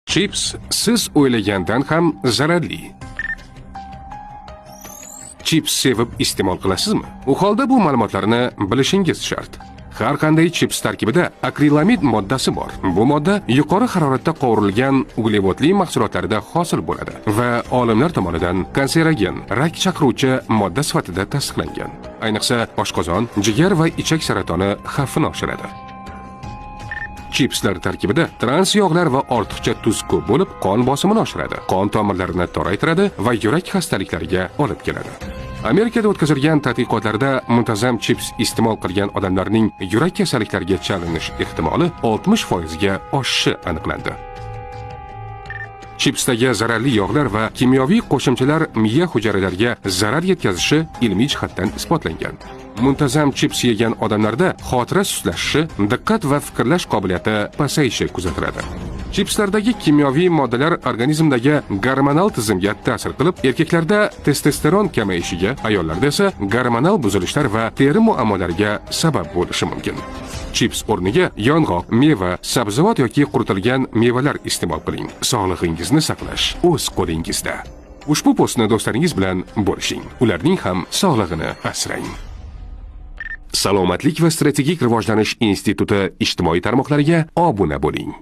Chips siz o'ylagandan ham zararli. Chips sevib iste'mol qilasizmi? U holda bu ma'lumotlarni bilishingiz shart. Har qanday chips tarkibida akrilamid moddasi bor. Bu modda yuqori haroratda qovurilgan uglevodli mahsulotlarda hosil bo'ladi va olimlar tomonidan kanserogen, rak chaqiruvchi modda sifatida tasdiqlangan. Ayniqsa, oshqozon, jigar va ichak saratoni xavfini oshiradi. Chipslar tarkibida trans yog'lar va ortiqcha tuz ko'p bo'lib, qon bosimini oshiradi, qon tomirlarini toraytiradi va yurak xastaliklariga olib keladi. Amerikada o'tkazilgan tadqiqotlarda muntazam chips iste'mol qilgan odamlarning yurak kasalliklariga chalinish ehtimoli 60% ga oshishi aniqlandi. Chipsdagi zararli yog'lar va kimyoviy qo'shimchalar miya hujayralariga zarar yetkazishi ilmiy jihatdan isbotlangan. Muntazam chips yegan odamlarda xotira sustlashishi, diqqat va fikrlash qobiliyati pasayishi kuzatiladi. Chipslardagi kimyoviy moddalar organizmdagi gormonal tizimga ta'sir qilib, erkaklarda testosteron kamayishiga, ayollarda esa gormonal buzilishlar va teri muammolariga sabab bo'lishi mumkin. Chips o'rniga yong'oq, meva, sabzavot yoki quritilgan mevalar iste'mol qiling. Sog'lig'ingizni saqlash o'z qo'lingizda. Ushbu postni do'stlaringiz bilan bo'lishing. Ularning ham sog'lig'ini asrang. Salomatlik va strategik rivojlanish instituti ijtimoiy tarmoqlariga obuna bo'ling.